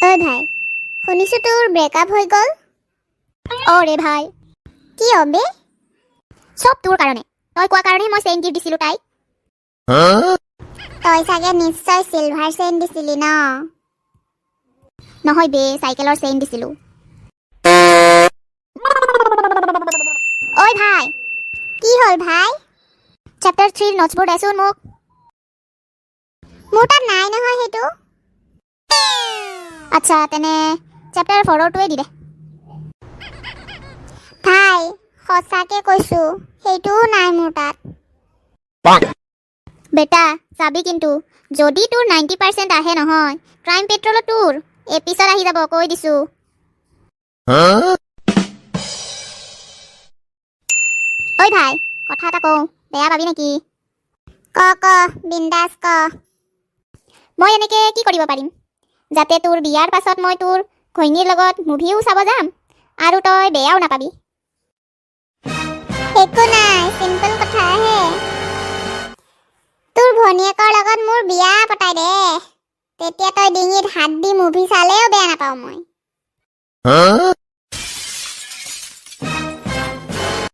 ঐ ভাই, শুনিছোঁ তোৰ ব্ৰেকআপ হৈ গ'ল। অ' ৰে ভাই। কিয় বে? চব তোৰ কাৰণে। তই কোৱা কাৰণেহে মই চেইন গিফ্ট দিছিলোঁ তাইক। তই চাগে নিশ্চয় চিলভাৰ চেইন দিছিলি ন? নহয় বে, চাইকেলৰ চেইন দিছিলোঁ। ঐ ভাই। কি হ'ল ভাই? চেপ্টাৰ 3ৰ নোটছবোৰ দেচোন মোক। মোৰ তাত নাই নহয় সেইটো। আচ্ছা, তেনে চেপ্টাৰ 4ৰটোৱে দি দে। ভাই, সঁচাকে কৈছোঁ, সেইটোও নাই মোৰ তাত। বেটা, চাবি কিন্তু, যদি তোৰ 90% আহে নহয়, ক্ৰাইম পেট্ৰলত তোৰ এপিছত আহি যাব, কৈ দিছোঁ। ঐ ভাই, কথা এটা কওঁ, বেয়া পাবি নেকি? ক ক, বিন্দাছ ক। মই এনেকে কি কৰিব পাৰিম যাতে তোৰ বিয়াৰ পাছত মই তোৰ ঘৈণীৰ লগত মুভিও চাব যাম আৰু তই বেয়াও নাপাবি? একো নাই, চিম্পল কথাহে। তোৰ ভনীয়েকৰ লগত মোৰ বিয়া পতাই দে, তেতিয়া তই ডিঙিত হাত দি মুভি চালেও বেয়া নাপাওঁ মই।